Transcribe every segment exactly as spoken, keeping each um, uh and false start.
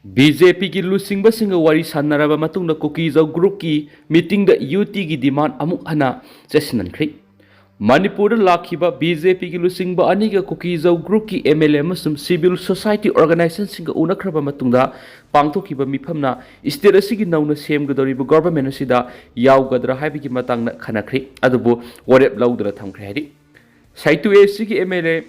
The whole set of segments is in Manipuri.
ꯕꯤ ꯖꯦ ꯄꯤꯒꯤ ꯂꯨꯆꯤꯡꯕꯁꯤꯡꯒ ꯋꯥꯔꯤ ꯁꯥꯟꯅꯔꯕ ꯃꯇꯨꯡꯗ ꯀꯨꯀꯤꯖꯧ ꯒ꯭ꯔꯨꯞꯀꯤ ꯃꯤꯇꯤꯡꯗ ꯌꯨ ꯇꯤꯒꯤ ꯗꯤꯃꯥꯟ ꯑꯃꯨꯛ ꯍꯟꯅ ꯆꯠꯁꯤꯟꯍꯟꯈ꯭ꯔꯤ꯫ ꯃꯅꯤꯄꯨꯔꯗ ꯂꯥꯛꯈꯤꯕ ꯕꯤ ꯖꯦ ꯄꯤꯒꯤ ꯂꯨꯆꯤꯡꯕ ꯑꯅꯤꯒ ꯀꯨꯀꯤꯖꯧ ꯒ꯭ꯔꯨꯞꯀꯤ ꯑꯦꯝ ꯑꯦꯜ ꯑꯦ ꯑꯃꯁꯨꯡ ꯁꯤꯚꯤꯜ ꯁꯣꯁꯥꯏꯇꯤ ꯑꯣꯔꯒꯅꯥꯏꯖꯦꯁꯟꯁꯤꯡꯒ ꯎꯅꯈ꯭ꯔꯕ ꯃꯇꯨꯡꯗ ꯄꯥꯡꯊꯣꯛꯈꯤꯕ ꯃꯤꯐꯝꯅ ꯁ꯭ꯇꯦꯠ ꯑꯁꯤꯒꯤ ꯅꯧꯅ ꯁꯦꯝꯒꯗꯧꯔꯤꯕ ꯒꯣꯚꯔꯟꯃꯦꯟꯠ ꯑꯁꯤꯗ ꯌꯥꯎꯒꯗ꯭ꯔꯥ ꯍꯥꯏꯕꯒꯤ ꯃꯇꯥꯡꯗ ꯈꯟꯅꯈ꯭ꯔꯤ꯫ ꯑꯗꯨꯕꯨ ꯋꯥꯔꯦꯞ ꯂꯧꯗꯅ ꯊꯝꯈ꯭ꯔꯦ ꯍꯥꯏꯔꯤ꯫ ꯁꯥꯏꯇꯨ ꯑꯦ ꯁꯤꯒꯤ M L A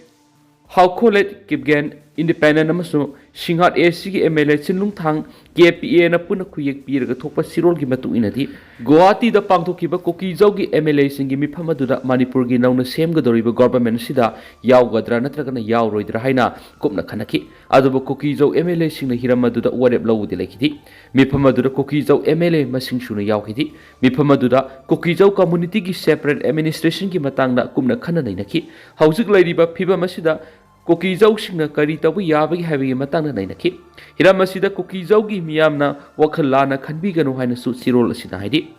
ꯍꯥꯎꯈꯣꯂꯦꯠ Kipgen, independent, ꯑꯃꯁꯨꯡ ꯁꯤꯡꯍꯥꯠ ꯑꯦ ꯁꯤꯒꯤ M L A ꯆꯤꯟꯂꯨꯡꯊꯥꯡ, K P ꯑꯦꯅ ꯄꯨꯟꯅ ꯈꯨꯌꯦꯛ ꯄꯤꯔꯒ ꯊꯣꯛꯄ ꯆꯤꯔꯣꯜꯒꯤ ꯃꯇꯨꯡ ꯏꯟꯅꯗꯤ, ꯒꯨꯋꯥꯍꯥꯇꯤꯗ ꯄꯥꯡꯊꯣꯛꯈꯤꯕ ꯀꯨꯀꯤꯖꯧꯒꯤ ꯑꯦꯝ ꯑꯦꯜ ꯑꯦꯁꯤꯡꯒꯤ ꯃꯤꯐꯝ ꯑꯗꯨꯗ ꯃꯅꯤꯄꯨꯔꯒꯤ ꯅꯧꯅ ꯁꯦꯝꯒꯗꯧꯔꯤꯕ ꯒꯣꯚꯔꯟꯃꯦꯟꯠ ꯑꯁꯤꯗ ꯌꯥꯎꯒꯗ꯭ꯔꯥ ꯅꯠꯇ꯭ꯔꯒꯅ ꯌꯥꯎꯔꯣꯏꯗ꯭ꯔꯥ ꯍꯥꯏꯅ ꯀꯨꯞꯅ ꯈꯟꯅꯈꯤ꯫ ꯑꯗꯨꯕꯨ ꯀꯨꯀꯤꯖꯧ ꯑꯦꯝ ꯑꯦꯜ ꯑꯦꯁꯤꯡꯅ ꯍꯤꯔꯝ ꯑꯗꯨꯗ ꯋꯥꯔꯦꯞ ꯂꯧꯕꯗꯤ ꯂꯩꯈꯤꯗꯦ꯫ ꯃꯤꯐꯝ ꯑꯗꯨꯗ ꯀꯨꯀꯤꯖꯧ ꯑꯦꯝ ꯑꯦꯜ ꯑꯦ ꯃꯁꯤꯡ ꯁꯨꯅ ꯌꯥꯎꯈꯤꯗꯦ꯫ ꯃꯤꯐꯝ ꯑꯗꯨꯗ ꯀꯨꯀꯤꯖꯧ ꯀꯝꯃꯨꯅꯤꯇꯤꯒꯤ ꯁꯦꯄꯔꯦꯠ ꯑꯦꯗꯃꯤꯅꯤꯁꯇ꯭ꯔꯦꯁꯟꯒꯤ ꯃꯇꯥꯡꯗ ꯀꯨꯞꯅ ꯈꯟꯅ ꯅꯩꯅꯈꯤ꯫ ꯍꯧꯖꯤꯛ ꯂꯩꯔꯤꯕ ꯐꯤꯕꯝ ꯑꯁꯤꯗ ꯀꯨꯀꯤꯖꯧꯁꯤꯡꯅ ꯀꯔꯤ ꯇꯧꯕ ꯌꯥꯕꯒꯦ ꯍꯥꯏꯕꯒꯤ ꯃꯇꯥꯡꯗ ꯅꯩꯅꯈꯤ꯫ ꯍꯤꯔꯝ ꯑꯁꯤꯗ ꯀꯨꯀꯤꯖꯧꯒꯤ ꯃꯤꯌꯥꯝꯅ ꯋꯥꯈꯜ ꯂꯥꯟꯅ ꯈꯟꯕꯤꯒꯅꯨ ꯍꯥꯏꯅꯁꯨ ꯆꯤꯔꯣꯜ ꯑꯁꯤꯅ ꯍꯥꯏꯔꯤ꯫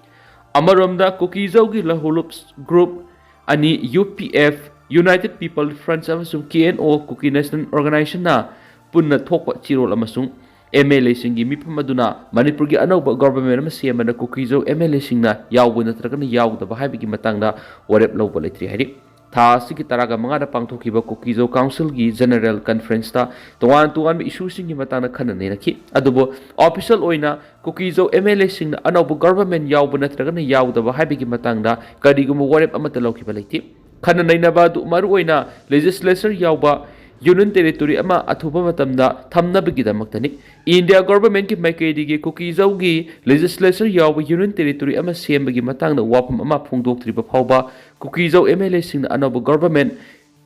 ꯑꯃꯔꯣꯝꯗ ꯀꯨꯀꯤꯖꯧꯒꯤ ꯂꯍꯨꯂꯨꯞ ꯒ꯭ꯔꯨꯞ ꯑꯅꯤ, U P F, United People Front, ꯑꯃꯁꯨꯡ ꯀꯦ ꯑꯦꯟ ꯑꯣ, ꯀꯨꯀꯤ ꯅꯦꯁꯅꯦꯜ ꯑꯣꯔꯒꯅꯥꯏꯖꯦꯁꯟꯅ ꯄꯨꯟꯅ ꯊꯣꯛꯄ ꯆꯤꯔꯣꯜ ꯑꯃꯁꯨꯡ ꯑꯦꯝ ꯑꯦꯜ ꯑꯦꯁꯤꯡꯒꯤ ꯃꯤꯐꯝ ꯑꯗꯨꯅ ꯃꯅꯤꯄꯨꯔꯒꯤ ꯑꯅꯧꯕ ꯒꯣꯚꯔꯟꯃꯦꯟꯠ ꯑꯃ ꯁꯦꯝꯕꯗ ꯀꯨꯀꯤꯖꯧ ꯑꯦꯝ ꯑꯦꯜ ꯑꯦꯁꯤꯡꯅ ꯌꯥꯎꯕ ꯅꯠꯇ꯭ꯔꯒꯅ ꯌꯥꯎꯗꯕ ꯍꯥꯏꯕꯒꯤ ꯃꯇꯥꯡꯗ ꯋꯥꯔꯦꯞ ꯂꯧꯕ ꯂꯩꯇ꯭ꯔꯤ ꯍꯥꯏꯔꯤ꯫ ꯊꯥ ꯑꯁꯤꯒꯤ ꯇꯔꯥꯒ ꯃꯉꯥꯗ ꯄꯥꯡꯊꯣꯛꯈꯤꯕ ꯀꯨꯀꯤꯖꯧ ꯀꯥꯎꯟꯁꯤꯜꯒꯤ ꯖꯦꯅꯔꯦꯜ ꯀꯟꯐꯔꯦꯟꯁꯇ ꯇꯣꯉꯥꯟ ꯇꯣꯉꯥꯟꯕ ꯏꯁꯨꯁꯤꯡꯒꯤ ꯃꯇꯥꯡꯗ ꯈꯟꯅ ꯅꯩꯅꯈꯤ꯫ ꯑꯗꯨꯕꯨ ꯑꯣꯐꯤꯁꯤꯌꯦꯜ ꯑꯣꯏꯅ ꯀꯨꯀꯤꯖꯧ ꯑꯦꯝ ꯑꯦꯜ ꯑꯦꯁꯤꯡꯅ ꯑꯅꯧꯕ ꯒꯣꯚꯔꯟꯃꯦꯟꯠ ꯌꯥꯎꯕ ꯅꯠꯇ꯭ꯔꯒꯅ ꯌꯥꯎꯗꯕ ꯍꯥꯏꯕꯒꯤ ꯃꯇꯥꯡꯗ ꯀꯔꯤꯒꯨꯝꯕ ꯋꯥꯔꯦꯞ ꯑꯃꯠꯇ ꯂꯧꯈꯤꯕ ꯂꯩꯇꯦ꯫ ꯈꯟꯅ ꯅꯩꯅꯕ ꯑꯗꯨ ꯃꯔꯨꯑꯣꯏꯅ ꯂꯦꯖꯤꯁꯂꯦꯆꯔ ꯌꯥꯎꯕ ꯌꯨꯅꯤꯌꯟ ꯇꯦꯔꯤꯇꯣꯔꯤ ꯑꯃ ꯑꯊꯨꯕ ꯃꯇꯝꯗ ꯊꯝꯅꯕꯒꯤꯗꯃꯛꯇꯅꯤ꯫ ꯏꯟꯗꯤꯌꯥ ꯒꯣꯚꯔꯟꯃꯦꯟꯠꯀꯤ ꯃꯥꯏꯀꯩꯗꯒꯤ ꯀꯨꯀꯤꯖꯧꯒꯤ ꯂꯦꯖꯤꯁꯂꯦꯆꯔ ꯌꯥꯎꯕ ꯌꯨꯅꯤꯌꯟ ꯇꯦꯔꯤꯇꯣꯔꯤ ꯑꯃ ꯁꯦꯝꯕꯒꯤ ꯃꯇꯥꯡꯗ ꯋꯥꯐꯝ ꯑꯃ ꯐꯣꯡꯗꯣꯛꯇ꯭ꯔꯤꯕ ꯐꯥꯎꯕ ꯀꯨꯀꯤꯖꯧ ꯑꯦꯝ ꯑꯦꯜ ꯑꯦꯁꯤꯡꯅ ꯑꯅꯧꯕ ꯒꯣꯚꯔꯟꯃꯦꯟꯠ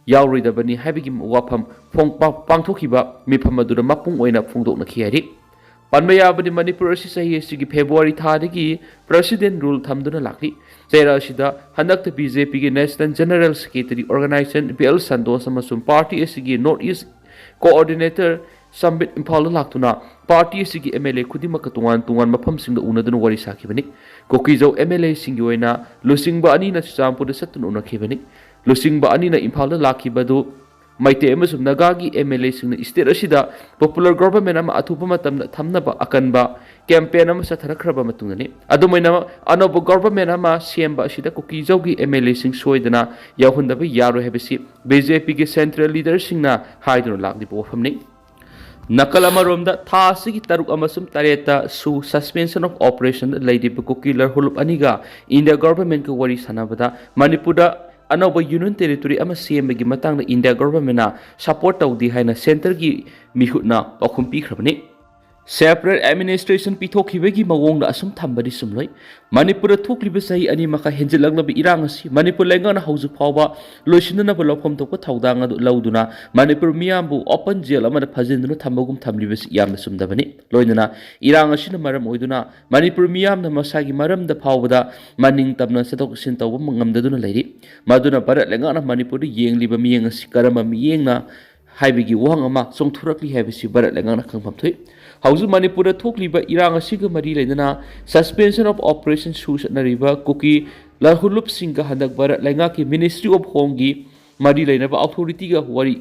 ꯌꯥꯎꯔꯣꯏꯗꯕꯅꯤ ꯍꯥꯏꯕꯒꯤ ꯋꯥꯐꯝ ꯐꯣꯡ-, ꯄꯥ-, ꯄꯥꯡꯊꯣꯛꯈꯤꯕ ꯃꯤꯐꯝ ꯑꯗꯨꯗ ꯃꯄꯨꯡ ꯑꯣꯏꯅ ꯐꯣꯡꯗꯣꯛꯅꯈꯤ ꯍꯥꯏꯔꯤ꯫ ꯄꯟꯕ ꯌꯥꯕꯗꯤ, ꯃꯅꯤꯄꯨꯔ ꯑꯁꯤ ꯆꯍꯤ ꯑꯁꯤꯒꯤ ꯐꯦꯕ꯭ꯔꯨꯋꯥꯔꯤ ꯊꯥꯗꯒꯤ ꯄ꯭ꯔꯦꯁꯤꯗꯦꯟꯠ ꯔꯨꯜ ꯊꯝꯗꯨꯅ ꯂꯥꯛꯂꯤ꯫ ꯆꯩꯔꯥ ꯑꯁꯤꯗ ꯍꯟꯗꯛꯇ ꯕꯤ ꯖꯦ ꯄꯤꯒꯤ national general secretary organisation B L Santosh ꯑꯃꯁꯨꯡ ꯄꯥꯔꯇꯤ ꯑꯁꯤꯒꯤ ꯅꯣꯔꯠ ꯏꯁ ꯀꯣꯑꯣꯔꯗꯤꯅꯦꯇꯔ ꯁꯝꯕꯤꯠ ꯏꯝꯐꯥꯜꯗ ꯂꯥꯛꯇꯨꯅ ꯄꯥꯔꯇꯤ ꯑꯁꯤꯒꯤ ꯑꯦꯝ ꯑꯦꯜ ꯑꯦ ꯈꯨꯗꯤꯡꯃꯛꯀ ꯇꯣꯉꯥꯟ ꯇꯣꯉꯥꯟꯕ ꯃꯐꯝꯁꯤꯡꯗ ꯎꯅꯗꯨꯅ ꯋꯥꯔꯤ ꯁꯥꯈꯤꯕꯅꯤ꯫ ꯀꯨꯀꯤꯖꯧ ꯑꯦꯝ ꯑꯦꯜ ꯑꯦꯁꯤꯡꯒꯤ ꯑꯣꯏꯅ ꯂꯨꯆꯤꯡꯕ ꯑꯅꯤꯅ ꯆꯨꯔꯆꯥꯟꯄꯨꯔꯗ ꯆꯠꯇꯨꯅ ꯎꯅꯈꯤꯕꯅꯤ꯫ ꯂꯨꯆꯤꯡꯕ ꯑꯅꯤꯅ ꯏꯝꯐꯥꯜꯗ ꯂꯥꯛꯈꯤꯕꯗꯨ ꯃꯩꯇꯩ ꯑꯃꯁꯨꯡ ꯅꯥꯒꯥꯒꯤ ꯑꯦꯝ ꯑꯦꯜ ꯑꯦꯁꯤꯡꯅ ꯁ꯭ꯇꯦꯠ ꯑꯁꯤꯗ ꯄꯣꯄꯨꯂꯔ ꯒꯣꯚꯔꯟꯃꯦꯟꯠ ꯑꯃ ꯑꯊꯨꯕ ꯃꯇꯝꯗ ꯊꯝꯅꯕ ꯑꯀꯟꯕ ꯀꯦꯝꯄꯦꯟ ꯑꯃ ꯆꯠꯊꯔꯛꯈ꯭ꯔꯕ ꯃꯇꯨꯡꯗꯅꯤ꯫ ꯑꯗꯨꯃꯥꯏꯅ ꯑꯅꯧꯕ ꯒꯣꯚꯔꯟꯃꯦꯟꯠ ꯑꯃ ꯁꯦꯝꯕ ꯑꯁꯤꯗ ꯀꯨꯀꯤꯖꯧꯒꯤ ꯑꯦꯝ ꯑꯦꯜ ꯑꯦꯁꯤꯡ ꯁꯣꯏꯗꯅ ꯌꯥꯎꯍꯟꯗꯕ ꯌꯥꯔꯣꯏ ꯍꯥꯏꯕꯁꯤ ꯕꯤ ꯖꯦ ꯄꯤꯒꯤ ꯁꯦꯟꯇ꯭ꯔꯦꯜ ꯂꯤꯗꯔꯁꯤꯡꯅ ꯍꯥꯏꯗꯨꯅ ꯂꯥꯛꯂꯤꯕ ꯋꯥꯐꯝꯅꯤ꯫ ꯅꯥꯀꯜ ꯑꯃꯔꯣꯝꯗ, ꯊꯥ ꯑꯁꯤꯒꯤ ꯇꯔꯨꯛ ꯑꯃꯁꯨꯡ ꯇꯔꯦꯠꯇ ꯁꯨ ꯁꯁꯄꯦꯟꯁꯟ ꯑꯣꯐ ꯑꯣꯄꯔꯦꯁꯟꯗ ꯂꯩꯔꯤꯕ ꯀꯨꯀꯤ ꯂꯍꯨꯂꯨꯞ ꯑꯅꯤꯒ ꯏꯟꯗꯤꯌꯥ ꯒꯣꯚꯔꯟꯃꯦꯟꯠꯀ ꯋꯥꯔꯤ ꯁꯥꯟꯅꯕꯗ ꯃꯅꯤꯄꯨꯔꯗ ꯑꯅꯧꯕ ꯌꯨꯅꯤꯌꯟ ꯇꯦꯔꯤꯇꯣꯔꯤ ꯑꯃ ꯁꯦꯝꯕꯒꯤ ꯃꯇꯥꯡꯗ ꯏꯟꯗꯤꯌꯥ ꯒꯣꯚꯔꯟꯃꯦꯟꯠꯅ ꯁꯄꯣꯔꯠ ꯇꯧꯗꯦ ꯍꯥꯏꯅ ꯁꯦꯟꯇꯔꯒꯤ ꯃꯤꯍꯨꯠꯅ ꯄꯥꯎꯈꯨꯝ ꯄꯤꯈ꯭ꯔꯕꯅꯤ꯫ ꯁꯦꯄꯔꯦꯠ ꯑꯦꯗꯃꯤꯅꯤꯁꯇ꯭ꯔꯦꯁꯟ ꯄꯤꯊꯣꯛꯈꯤꯕꯒꯤ ꯃꯑꯣꯡꯗ ꯑꯁꯨꯝ ꯊꯝꯕꯗꯤ ꯆꯨꯝꯂꯣꯏ꯫ ꯃꯅꯤꯄꯨꯔꯗ ꯊꯣꯛꯂꯤꯕ ꯆꯍꯤ ꯑꯅꯤ ꯃꯈꯥꯏ ꯍꯦꯟꯖꯤꯜꯂꯛꯂꯕ ꯏꯔꯥꯡ ꯑꯁꯤ ꯃꯅꯤꯄꯨꯔ ꯂꯩꯉꯥꯛꯅ ꯍꯧꯖꯤꯛ ꯐꯥꯎꯕ ꯂꯣꯏꯁꯤꯟꯅꯅꯕ ꯂꯧꯐꯝ ꯊꯣꯛꯄ ꯊꯧꯗꯥꯡ ꯑꯗꯨ ꯂꯧꯗꯨꯅ ꯃꯅꯤꯄꯨꯔ ꯃꯤꯌꯥꯝꯕꯨ ꯑꯣꯄꯟ ꯖꯦꯜ ꯑꯃꯗ ꯐꯥꯖꯤꯟꯗꯨꯅ ꯊꯝꯕꯒꯨꯝ ꯊꯝꯂꯤꯕꯁꯤ ꯌꯥꯝꯅ ꯆꯨꯝꯗꯕꯅꯤ꯫ ꯂꯣꯏꯅꯅ ꯏꯔꯥꯡ ꯑꯁꯤꯅ ꯃꯔꯝ ꯑꯣꯏꯗꯨꯅ ꯃꯅꯤꯄꯨꯔ ꯃꯤꯌꯥꯝꯅ ꯃꯁꯥꯒꯤ ꯃꯔꯝꯗ ꯐꯥꯎꯕꯗ ꯃꯅꯤꯡ ꯇꯝꯅ ꯆꯠꯊꯣꯛ ꯆꯠꯁꯤꯟ ꯇꯧꯕ ꯉꯝꯗꯗꯨꯅ ꯂꯩꯔꯤ꯫ ꯃꯗꯨꯅ ꯚꯥꯔꯠ ꯂꯩꯉꯥꯛꯅ ꯃꯅꯤꯄꯨꯔꯗ ꯌꯦꯡꯂꯤꯕ ꯃꯤꯠꯌꯦꯡ ꯑꯁꯤ ꯀꯔꯝꯕ ꯃꯤꯠꯌꯦꯡꯅ ꯍꯥꯏꯕꯒꯤ ꯋꯥꯍꯪ ꯑꯃ ꯆꯣꯡꯊꯣꯔꯛꯂꯤ ꯍꯥꯏꯕꯁꯤ ꯚꯥꯔꯠ ꯂꯩꯉꯥꯛꯅ ꯈꯪꯐꯝ ꯊꯣꯛꯏ꯫ ꯍꯧꯖꯤꯛ ꯃꯅꯤꯄꯨꯔꯗ ꯊꯣꯛꯂꯤꯕ ꯏꯔꯥꯡ ꯑꯁꯤꯒ ꯃꯔꯤ ꯂꯩꯅꯅ ꯁꯁꯄꯦꯟꯁꯟ ꯑꯣꯐ ꯑꯣꯄꯔꯦꯁꯟ ꯁꯨ ꯆꯠꯅꯔꯤꯕ ꯀꯨꯀꯤ ꯂꯍꯨꯂꯨꯞꯁꯤꯡꯒ ꯍꯟꯗꯛ ꯚꯥꯔꯠ ꯂꯩꯉꯥꯛꯀꯤ ꯃꯤꯅꯤꯁꯇ꯭ꯔꯤ ꯑꯣꯐ ꯍꯣꯝꯒꯤ ꯃꯔꯤ ꯂꯩꯅꯕ ꯑꯣꯊꯣꯔꯤꯇꯤꯒ ꯋꯥꯔꯤ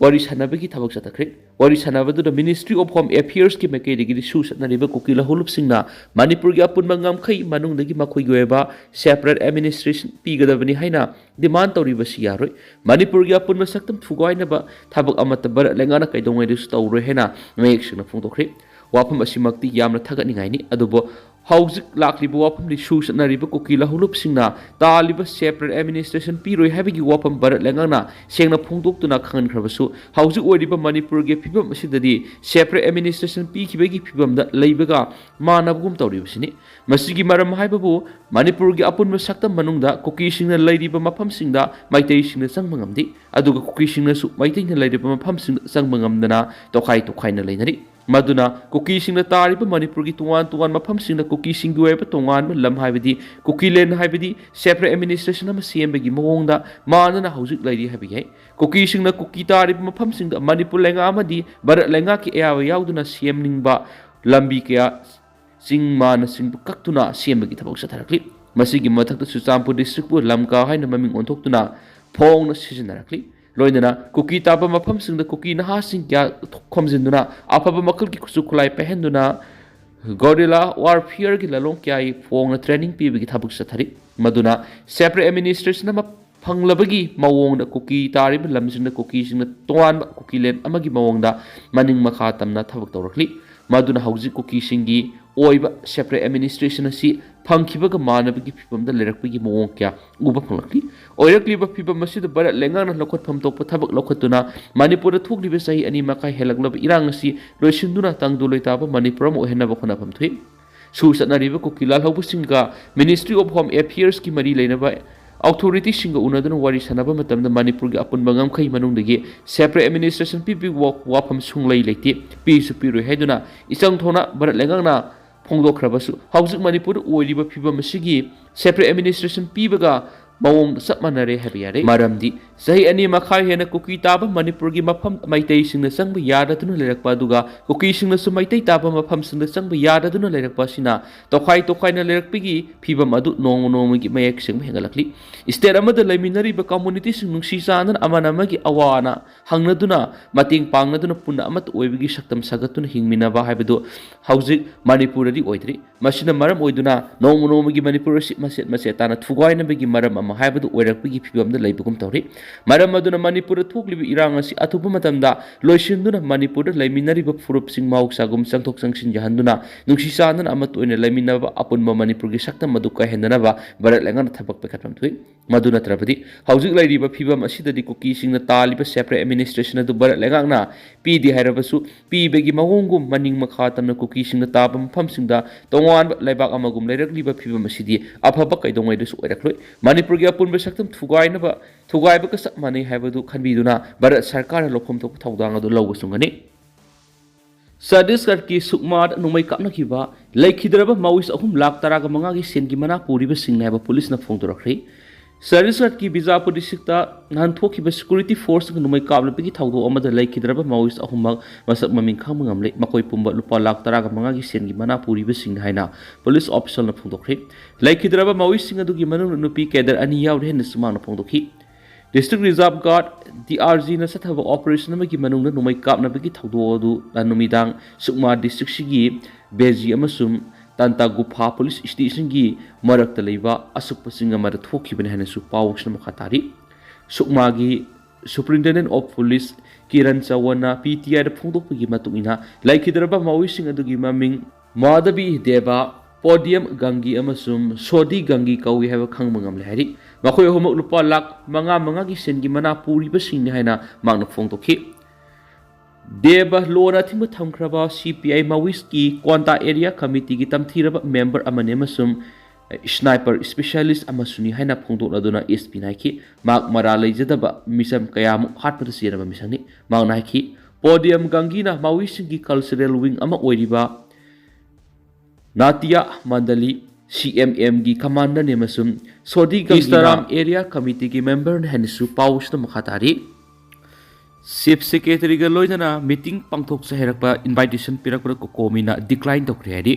ꯋꯥꯔꯤ ꯁꯥꯟꯅꯕꯒꯤ ꯊꯕꯛ ꯆꯠꯊꯈ꯭ꯔꯦ꯫ ꯋꯥꯔꯤ ꯁꯥꯟꯅꯕꯗꯨꯗ ꯃꯤꯅꯤꯁꯇ꯭ꯔꯤ ꯑꯣꯐ ꯍꯣꯝ ꯑꯦꯐꯤꯌꯔꯁꯀꯤ ꯃꯥꯏꯀꯩꯗꯒꯤꯗꯤ ꯁꯨ ꯆꯠꯅꯔꯤꯕ ꯀꯨꯀꯤ ꯂꯍꯨꯂꯨꯞꯁꯤꯡꯅ ꯃꯅꯤꯄꯨꯔꯒꯤ ꯑꯄꯨꯟꯕ ꯉꯝꯈꯩ ꯃꯅꯨꯡꯗꯒꯤ ꯃꯈꯣꯏꯒꯤ ꯑꯣꯏꯕ ꯁꯦꯄꯔꯦꯠ ꯑꯦꯗꯃꯤꯅꯤꯁꯇ꯭ꯔꯦꯁꯟ ꯄꯤꯒꯗꯕꯅꯤ ꯍꯥꯏꯅ ꯗꯤꯃꯥꯟ ꯇꯧꯔꯤꯕꯁꯤ ꯌꯥꯔꯣꯏ꯫ ꯃꯅꯤꯄꯨꯔꯒꯤ ꯑꯄꯨꯟꯕ ꯁꯛꯇꯝ ꯊꯨꯒꯥꯏꯅꯕ ꯊꯕꯛ ꯑꯃꯠꯇ ꯚꯥꯔꯠ ꯂꯩꯉꯥꯛꯅ ꯀꯩꯗꯧꯉꯩꯗꯁꯨ ꯇꯧꯔꯣꯏ ꯍꯥꯏꯅ ꯃꯌꯦꯛ ꯁꯦꯡꯅ ꯐꯣꯡꯗꯣꯛꯈ꯭ꯔꯦ꯫ ꯋꯥꯐꯝ ꯑꯁꯤꯃꯛꯇꯤ ꯌꯥꯝꯅ ꯊꯥꯒꯠꯅꯤꯡꯉꯥꯏꯅꯤ꯫ ꯑꯗꯨꯕꯨ ꯍꯧꯖꯤꯛ ꯂꯥꯛꯂꯤꯕ ꯋꯥꯐꯝꯗꯤ ꯁꯨ ꯆꯠꯅꯔꯤꯕ ꯀꯨꯀꯤ ꯂꯍꯨꯂꯨꯞꯁꯤꯡꯅ ꯇꯥꯜꯂꯤꯕ ꯁꯦꯄꯔꯦꯠ ꯑꯦꯗꯃꯤꯅꯤꯁꯇ꯭ꯔꯦꯁꯟ ꯄꯤꯔꯣꯏ ꯍꯥꯏꯕꯒꯤ ꯋꯥꯐꯝ ꯚꯥꯔꯠ ꯂꯩꯉꯥꯛꯅ ꯁꯦꯡꯅ ꯐꯣꯡꯗꯣꯛꯇꯨꯅ ꯈꯪꯍꯟꯈ꯭ꯔꯕꯁꯨ, ꯍꯧꯖꯤꯛ ꯑꯣꯏꯔꯤꯕ ꯃꯅꯤꯄꯨꯔꯒꯤ ꯐꯤꯕꯝ ꯑꯁꯤꯗꯗꯤ ꯁꯦꯄꯔꯦꯠ ꯑꯦꯗꯃꯤꯅꯤꯁꯇ꯭ꯔꯦꯁꯟ ꯄꯤꯈꯤꯕꯒꯤ ꯐꯤꯕꯝꯗ ꯂꯩꯕꯒ ꯃꯥꯟꯅꯕꯒꯨꯝ ꯇꯧꯔꯤꯕꯁꯤꯅꯤ꯫ ꯃꯁꯤꯒꯤ ꯃꯔꯝ ꯍꯥꯏꯕꯕꯨ ꯃꯅꯤꯄꯨꯔꯒꯤ ꯑꯄꯨꯟꯕ ꯁꯛꯇꯝ ꯃꯅꯨꯡꯗ ꯀꯨꯀꯤꯁꯤꯡꯅ ꯂꯩꯔꯤꯕ ꯃꯐꯝꯁꯤꯡꯗ ꯃꯩꯇꯩꯁꯤꯡꯅ ꯆꯪꯕ ꯉꯝꯗꯦ, ꯑꯗꯨꯒ ꯀꯨꯀꯤꯁꯤꯡꯅꯁꯨ ꯃꯩꯇꯩꯅ ꯂꯩꯔꯤꯕ ꯃꯐꯝꯁꯤꯡꯗ ꯆꯪꯕ ꯉꯝꯗꯅ ꯇꯣꯈꯥꯏ ꯇꯣꯈꯥꯏꯅ ꯂꯩꯅꯔꯤ꯫ ꯃꯗꯨꯅ ꯀꯨꯀꯤꯁꯤꯡꯅ ꯇꯥꯔꯤꯕ ꯃꯅꯤꯄꯨꯔꯒꯤ ꯇꯣꯉꯥꯟ ꯇꯣꯉꯥꯟꯕ ꯃꯐꯝꯁꯤꯡꯗ ꯀꯨꯀꯤꯁꯤꯡꯒꯤ ꯑꯣꯏꯕ ꯇꯣꯉꯥꯟꯕ ꯂꯝ, ꯍꯥꯏꯕꯗꯤ ꯀꯨꯀꯤꯂꯦꯟ, ꯍꯥꯏꯕꯗꯤ ꯁꯦꯄꯔꯦꯠ ꯑꯦꯗꯃꯤꯅꯤꯁꯇ꯭ꯔꯦꯁꯟ ꯑꯃ ꯁꯦꯝꯕꯒꯤ ꯃꯑꯣꯡꯗ ꯃꯥꯟꯅꯅ ꯍꯧꯖꯤꯛ ꯂꯩꯔꯤ ꯍꯥꯏꯕ ꯌꯥꯏ꯫ ꯀꯨꯀꯤꯁꯤꯡꯅ ꯀꯨꯀꯤ ꯇꯥꯔꯤꯕ ꯃꯐꯝꯁꯤꯡꯗ ꯃꯅꯤꯄꯨꯔ ꯂꯩꯉꯥꯛ ꯑꯃꯗꯤ ꯚꯥꯔꯠ ꯂꯩꯉꯥꯛꯀꯤ ꯑꯌꯥꯕ ꯌꯥꯎꯗꯅ ꯁꯦꯝꯅꯤꯡꯕ ꯂꯝꯕꯤ ꯀꯌꯥ ꯆꯤꯡ ꯃꯥꯟꯅꯆꯤꯡꯕ ꯀꯛꯇꯨꯅ ꯁꯦꯝꯕꯒꯤ ꯊꯕꯛ ꯆꯠꯊꯔꯛꯂꯤ꯫ ꯃꯁꯤꯒꯤ ꯃꯊꯛꯇ ꯆꯨꯔꯆꯥꯟꯄꯨꯔ ꯗꯤꯁꯇ꯭ꯔꯤꯛꯄꯨ ꯂꯝꯀꯥ ꯍꯥꯏꯅ ꯃꯃꯤꯡ ꯑꯣꯟꯊꯣꯛꯇꯨꯅ ꯐꯣꯡꯅ ꯁꯤꯖꯤꯟꯅꯔꯛꯂꯤ꯫ ꯂꯣꯏꯅꯅ ꯀꯨꯀꯤ ꯇꯥꯕ ꯃꯐꯝꯁꯤꯡꯗ ꯀꯨꯀꯤ ꯅꯍꯥꯁꯤꯡ ꯀꯌꯥ ꯈꯣꯝꯖꯤꯟꯗꯨꯅ ꯑꯐꯕ ꯃꯈꯜꯒꯤ ꯈꯨꯠꯁꯨ ꯈꯨꯠꯂꯥꯏ ꯄꯥꯏꯍꯟꯗꯨꯅ guerrilla warfareꯒꯤ ꯂꯥꯂꯣꯡ ꯀꯌꯥꯒꯤ ꯐꯣꯡꯅ training ꯄꯤꯕꯒꯤ ꯊꯕꯛ ꯆꯠꯊꯔꯤ꯫ ꯃꯗꯨꯅ separate administration ꯑꯃ ꯐꯪꯂꯕꯒꯤ ꯃꯑꯣꯡꯗ ꯀꯨꯀꯤ ꯇꯥꯔꯤꯕ ꯂꯝꯁꯤꯡꯗ ꯀꯨꯀꯤꯁꯤꯡꯅ ꯇꯣꯉꯥꯟꯕ ꯀꯨꯀꯤꯂꯦꯟ ꯑꯃꯒꯤ ꯃꯑꯣꯡꯗ ꯃꯅꯤꯡ ꯃꯈꯥ ꯇꯝꯅ ꯊꯕꯛ ꯇꯧꯔꯛꯂꯤ꯫ ꯃꯗꯨꯅ ꯍꯧꯖꯤꯛ ꯀꯨꯀꯤꯁꯤꯡꯒꯤ ꯑꯣꯏꯕ separate administration ꯑꯁꯤ ꯐꯪꯈꯤꯕꯒ ꯃꯥꯟꯅꯕꯒꯤ ꯐꯤꯕꯝꯗ ꯂꯩꯔꯛꯄꯒꯤ ꯃꯑꯣꯡ ꯀꯌꯥ ꯎꯕ ꯐꯪꯂꯛꯂꯤ꯫ ꯑꯣꯏꯔꯛꯂꯤꯕ ꯐꯤꯕꯝ ꯑꯁꯤꯗ ꯚꯥꯔꯠ ꯂꯩꯉꯥꯛꯅ ꯂꯧꯈꯠꯐꯝ ꯊꯣꯛꯄ ꯊꯕꯛ ꯂꯧꯈꯠꯇꯨꯅ ꯃꯅꯤꯄꯨꯔꯗ ꯊꯣꯛꯂꯤꯕ ꯆꯍꯤ ꯑꯅꯤ ꯃꯈꯥꯏ ꯍꯦꯜꯂꯛꯂꯕ ꯏꯔꯥꯡ ꯑꯁꯤ ꯂꯣꯏꯁꯤꯟꯗꯨꯅ ꯇꯪꯗꯨ ꯂꯩꯇꯥꯕ ꯃꯅꯤꯄꯨꯔ ꯑꯃ ꯑꯣꯏꯍꯟꯅꯕ ꯍꯣꯠꯅꯐꯝ ꯊꯣꯛꯏ꯫ ꯁꯨ ꯆꯠꯅꯔꯤꯕ ꯀꯨꯀꯤ ꯂꯥꯜꯍꯧꯕꯁꯤꯡꯒ Ministry of Home Affairsꯀꯤ ꯃꯔꯤ ꯂꯩꯅꯕ authorityꯁꯤꯡꯒ ꯎꯅꯗꯨꯅ ꯋꯥꯔꯤ ꯁꯥꯟꯅꯕ ꯃꯇꯝꯗ ꯃꯅꯤꯄꯨꯔꯒꯤ ꯑꯄꯨꯟꯕ ꯉꯝꯈꯩ ꯃꯅꯨꯡꯗꯒꯤ separate administration ꯄꯤꯕꯒꯤ ꯋꯥ-, ꯋꯥꯐꯝ ꯁꯨꯡꯂꯩ ꯂꯩꯇꯦ, ꯄꯤꯁꯨ ꯄꯤꯔꯣꯏ ꯍꯥꯏꯗꯨꯅ ꯏꯆꯪ ꯊꯣꯛꯅ ꯚꯥꯔꯠ ꯂꯩꯉꯥꯛꯅ ꯐꯣꯡꯗꯣꯛꯈ꯭ꯔꯕꯁꯨ, ꯍꯧꯖꯤꯛ ꯃꯅꯤꯄꯨꯔꯗ ꯑꯣꯏꯔꯤꯕ ꯐꯤꯕꯝ ꯑꯁꯤꯒꯤ separate administration ꯄꯤꯕꯒ ꯃꯑꯣꯡ ꯆꯞ ꯃꯥꯟꯅꯔꯦ ꯍꯥꯏꯕ ꯌꯥꯔꯦ꯫ ꯃꯔꯝꯗꯤ ꯆꯍꯤ ꯑꯅꯤ ꯃꯈꯥꯏ ꯍꯦꯟꯅ ꯀꯨꯀꯤ ꯇꯥꯕ ꯃꯅꯤꯄꯨꯔꯒꯤ ꯃꯐꯝ ꯃꯩꯇꯩꯁꯤꯡꯅ ꯆꯪꯕ ꯌꯥꯗꯗꯨꯅ ꯂꯩꯔꯛꯄ, ꯑꯗꯨꯒ ꯀꯨꯀꯤꯁꯤꯡꯅꯁꯨ ꯃꯩꯇꯩ ꯇꯥꯕ ꯃꯐꯝꯁꯤꯡꯗ ꯆꯪꯕ ꯌꯥꯗꯗꯨꯅ ꯂꯩꯔꯛꯄ ꯑꯁꯤꯅ ꯇꯣꯈꯥꯏ ꯇꯣꯈꯥꯏꯅ ꯂꯩꯔꯛꯄꯒꯤ ꯐꯤꯕꯝ ꯑꯗꯨ ꯅꯣꯡꯃ ꯅꯣꯡꯃꯒꯤ ꯃꯌꯦꯛ ꯁꯦꯡꯕ ꯍꯦꯟꯒꯠꯂꯛꯂꯤ꯫ State ꯑꯃꯗ ꯂꯩꯃꯤꯟꯅꯔꯤꯕ communityꯁꯤꯡ ꯅꯨꯡꯁꯤ ꯆꯥꯟꯅꯅ ꯑꯃꯅ ꯑꯃꯒꯤ ꯑꯋꯥ ꯑꯅꯥ ꯍꯪꯅꯗꯨꯅ, ꯃꯇꯦꯡ ꯄꯥꯡꯅꯗꯨꯅ, ꯄꯨꯟꯅ ꯑꯃꯠꯇ ꯑꯣꯏꯕꯒꯤ ꯁꯛꯇꯝ ꯁꯥꯒꯠꯇꯨꯅ ꯍꯤꯡꯃꯤꯟꯅꯕ ꯍꯥꯏꯕꯗꯨ ꯍꯧꯖꯤꯛ ꯃꯅꯤꯄꯨꯔꯗꯗꯤ ꯑꯣꯏꯗ꯭ꯔꯤ꯫ ꯃꯁꯤꯅ ꯃꯔꯝ ꯑꯣꯏꯗꯨꯅ ꯅꯣꯡꯃ ꯅꯣꯡꯃꯒꯤ ꯃꯅꯤꯄꯨꯔ ꯑꯁꯤ ꯃꯆꯦꯠ ꯃꯆꯦꯠ ꯇꯥꯅ ꯊꯨꯒꯥꯏꯅꯕꯒꯤ ꯃꯔꯝ ꯑꯃ ꯍꯥꯏꯕꯗꯨ ꯑꯣꯏꯔꯛꯄꯒꯤ ꯐꯤꯕꯝꯗ ꯂꯩꯕꯒꯨꯝ ꯇꯧꯔꯤ꯫ ꯃꯔꯝ ꯑꯗꯨꯅ ꯃꯅꯤꯄꯨꯔꯗ ꯊꯣꯛꯂꯤꯕ ꯏꯔꯥꯡ ꯑꯁꯤ ꯑꯊꯨꯕ ꯃꯇꯝꯗ ꯂꯣꯏꯁꯤꯟꯗꯨꯅ ꯃꯅꯤꯄꯨꯔꯗ ꯂꯩꯃꯤꯟꯅꯔꯤꯕ ꯐꯨꯔꯨꯞꯁꯤꯡ ꯃꯍꯧꯁꯥꯒꯨꯝ ꯆꯪꯊꯣꯛ ꯆꯪꯁꯤꯟ ꯌꯥꯍꯟꯗꯨꯅ ꯅꯨꯡꯁꯤ ꯆꯥꯟꯅꯅ ꯑꯃꯠꯇ ꯑꯣꯏꯅ ꯂꯩꯃꯤꯟꯅꯕ ꯑꯄꯨꯟꯕ ꯃꯅꯤꯄꯨꯔꯒꯤ ꯁꯛꯇꯝ ꯑꯗꯨ ꯀꯥꯏꯍꯟꯗꯅꯕ ꯚꯥꯔꯠ ꯂꯩꯉꯥꯛꯅ ꯊꯕꯛ ꯄꯥꯏꯈꯠꯐꯝ ꯊꯣꯛꯏ꯫ ꯃꯗꯨ ꯅꯠꯇ꯭ꯔꯕꯗꯤ ꯍꯧꯖꯤꯛ ꯂꯩꯔꯤꯕ ꯐꯤꯕꯝ ꯑꯁꯤꯗꯗꯤ ꯀꯨꯀꯤꯁꯤꯡꯅ ꯇꯥꯜꯂꯤꯕ separate administration ꯑꯗꯨ ꯚꯥꯔꯠ ꯂꯩꯉꯥꯛꯅ ꯄꯤꯗꯦ ꯍꯥꯏꯔꯕꯁꯨ, ꯄꯤꯕꯒꯤ ꯃꯑꯣꯡꯒꯨꯝ ꯃꯅꯤꯡ ꯃꯈꯥ ꯇꯝꯅ ꯀꯨꯀꯤꯁꯤꯡꯅ ꯇꯥꯕ ꯃꯐꯝꯁꯤꯡꯗ ꯇꯣꯉꯥꯟꯕ ꯂꯩꯕꯥꯛ ꯑꯃꯒꯨꯝ ꯂꯩꯔꯛꯂꯤꯕ ꯐꯤꯕꯝ ꯑꯁꯤꯗꯤ ꯑꯐꯕ ꯀꯩꯗꯧꯉꯩꯗꯁꯨ ꯑꯣꯏꯔꯛꯂꯣꯏ꯫ ꯃꯅꯤꯄꯨꯔꯒꯤ ꯑꯄꯨꯟꯕ ꯁꯛꯇꯝ ꯊꯨꯒꯥꯏꯅꯕ, ꯊꯨꯒꯥꯏꯕꯒ ꯆꯞ ꯃꯥꯟꯅꯩ ꯍꯥꯏꯕꯗꯨ ꯈꯟꯕꯤꯗꯨꯅ ꯚꯥꯔꯠ ꯁꯔꯀꯥꯔꯅ ꯂꯧꯐꯝ ꯊꯣꯛꯄ ꯊꯧꯗꯥꯡ ꯑꯗꯨ ꯂꯧꯕ ꯆꯨꯝꯒꯅꯤ꯫ ꯆꯇꯤꯁꯒꯔꯀꯤ ꯁꯨꯛꯃꯥꯗ ꯅꯣꯡꯃꯩ ꯀꯥꯞꯅꯈꯤꯕ ꯂꯩꯈꯤꯗ꯭ꯔꯕ ꯃꯥꯋꯤꯁ ꯑꯍꯨꯝ ꯂꯥꯈ ꯇꯔꯥꯒ ꯃꯉꯥꯒꯤ ꯁꯦꯟꯒꯤ ꯃꯅꯥ ꯄꯨꯔꯤꯕꯁꯤꯡꯅꯤ ꯍꯥꯏꯕ ꯄꯨꯂꯤꯁꯅ ꯐꯣꯡꯗꯣꯔꯛꯈ꯭ꯔꯦ꯫ ꯆꯇꯤꯁꯒꯔꯀꯤ ꯕꯤꯖꯥꯄꯨꯔ districtꯇ ꯅꯍꯥꯟ ꯊꯣꯛꯈꯤꯕ security forceꯅ ꯅꯣꯡꯃꯩ ꯀꯥꯞꯂꯛꯄꯒꯤ ꯊꯧꯗꯣꯛ ꯑꯃꯗ ꯂꯩꯈꯤꯗ꯭ꯔꯕ ꯃꯥꯋꯤꯁ ꯑꯍꯨꯝꯃꯛ ꯃꯁꯛ ꯃꯃꯤꯡ ꯈꯪꯕ ꯉꯝꯂꯦ꯫ ꯃꯈꯣꯏ ꯄꯨꯝꯕ ꯂꯨꯄꯥ ꯂꯥꯈ ꯇꯔꯥꯒ ꯃꯉꯥꯒꯤ ꯁꯦꯟꯒꯤ ꯃꯅꯥ ꯄꯨꯔꯤꯕꯁꯤꯡꯅꯤ ꯍꯥꯏꯅ ꯄꯨꯂꯤꯁ officialꯅ ꯐꯣꯡꯗꯣꯛꯈ꯭ꯔꯦ꯫ ꯂꯩꯈꯤꯗ꯭ꯔꯕ ꯃꯥꯋꯤꯁꯁꯤꯡ ꯑꯗꯨꯒꯤ ꯃꯅꯨꯡꯗ ꯅꯨꯄꯤ cadre ꯑꯅꯤ ꯌꯥꯎꯔꯤ ꯍꯥꯏꯅꯁꯨ ꯃꯍꯥꯛꯅ ꯐꯣꯡꯗꯣꯛꯈꯤ꯫ District Reserve Guard, D R G ꯅ ꯆꯠꯊꯕ operation ꯑꯃꯒꯤ ꯃꯅꯨꯡꯗ ꯅꯣꯡꯃꯩ ꯀꯥꯞꯅꯕꯒꯤ ꯊꯧꯗꯣꯛ ꯑꯗꯨ ꯅꯨꯃꯤꯗꯥꯡ ꯁꯨꯛꯃꯥ district ꯁꯤꯒꯤ ꯕꯦꯖꯤ ꯑꯃꯁꯨꯡ ꯇꯥꯟꯇꯥꯒꯨꯐꯥ police station ꯒꯤ ꯃꯔꯛꯇ ꯂꯩꯕ ꯑꯁꯨꯛꯄ ꯆꯤꯡ ꯑꯃꯗ ꯊꯣꯛꯈꯤꯕꯅꯤ ꯍꯥꯏꯅꯁꯨ ꯄꯥꯎꯁꯤꯅ ꯃꯈꯥ ꯇꯥꯔꯤ꯫ ꯁꯨꯛꯃꯥꯒꯤ Superintendent of Police Kiran ꯆꯋꯟꯅ P T I ꯗ ꯐꯣꯡꯗꯣꯛꯄꯒꯤ ꯃꯇꯨꯡ ꯏꯟꯅ, ꯂꯩꯈꯤꯗ꯭ꯔꯕ ꯃꯥꯑꯣꯏꯁꯤꯡ ꯑꯗꯨꯒꯤ ꯃꯃꯤꯡ ꯃꯥꯙꯕꯤ ꯗꯦꯕ, ꯄꯣꯗꯤꯌꯝ ꯒꯪꯒꯤ ꯑꯃꯁꯨꯡ ꯁꯣꯗꯤ ꯒꯪꯒꯤ ꯀꯧꯏ ꯍꯥꯏꯕ ꯈꯪꯕ ꯉꯝꯂꯦ ꯍꯥꯏꯔꯤ꯫ ꯃꯈꯣꯏ ꯑꯍꯨꯝꯃꯛ ꯂꯨꯄꯥ ꯂꯥꯈ ꯃꯉꯥ ꯃꯉꯥꯒꯤ ꯁꯦꯟꯒꯤ ꯃꯅꯥ ꯄꯨꯔꯤꯕꯁꯤꯡꯅꯤ ꯍꯥꯏꯅ ꯃꯍꯥꯛꯅ ꯐꯣꯡꯗꯣꯛꯈꯤ꯫ ꯗꯦꯕ ꯂꯣꯅ ꯑꯊꯤꯡꯕ ꯊꯝꯈ꯭ꯔꯕ C P I Maoist ꯀꯤ ꯀꯣꯟꯇꯥ area committee ꯒꯤ ꯇꯝꯊꯤꯔꯕ member ꯑꯃꯅꯤ ꯑꯃꯁꯨꯡ sniper specialist ꯑꯃꯁꯨꯅꯤ ꯍꯥꯏꯅ ꯐꯣꯡꯗꯣꯛꯂꯗꯨꯅ S P ꯅ ꯍꯥꯏꯈꯤ꯫ ꯃꯍꯥꯛ ꯃꯔꯥꯜ ꯂꯩꯖꯗꯕ ꯃꯤꯆꯝ ꯀꯌꯥꯃꯨꯛ ꯍꯥꯠꯄꯗ ꯆꯦꯟꯕ ꯃꯤꯁꯛꯅꯤ꯫ ꯃꯍꯥꯛꯅ ꯍꯥꯏꯈꯤ, ꯄꯣꯗꯤꯌꯝ ꯒꯪꯒꯤꯅ ꯃꯥꯑꯣꯏꯁꯤꯡꯒꯤ cultural wing ꯑꯃ ꯑꯣꯏꯔꯤꯕ ꯅꯥꯇꯤꯌꯥ ꯃꯟꯗꯂꯤ C M M ꯒꯤ commander ꯅꯤ ꯑꯃꯁꯨꯡ ꯁꯣꯗꯤ ꯒꯪꯒꯤꯅ ꯀꯤꯁꯇꯥꯔꯥꯝ area committee ꯒꯤ member ꯅꯤ ꯍꯥꯏꯅꯁꯨ ꯄꯥꯎꯁꯤꯗ ꯃꯈꯥ ꯇꯥꯔꯤ꯫ Chief Secretary ꯒ ꯂꯣꯏꯅꯅ meeting ꯄꯥꯡꯊꯣꯛꯆꯩ ꯍꯥꯏꯔꯛꯄ invitation ꯄꯤꯔꯛꯄꯗ ꯀꯣꯀꯣꯃꯤꯅ decline ꯇꯧꯈ꯭ꯔꯦ ꯍꯥꯏꯔꯤ꯫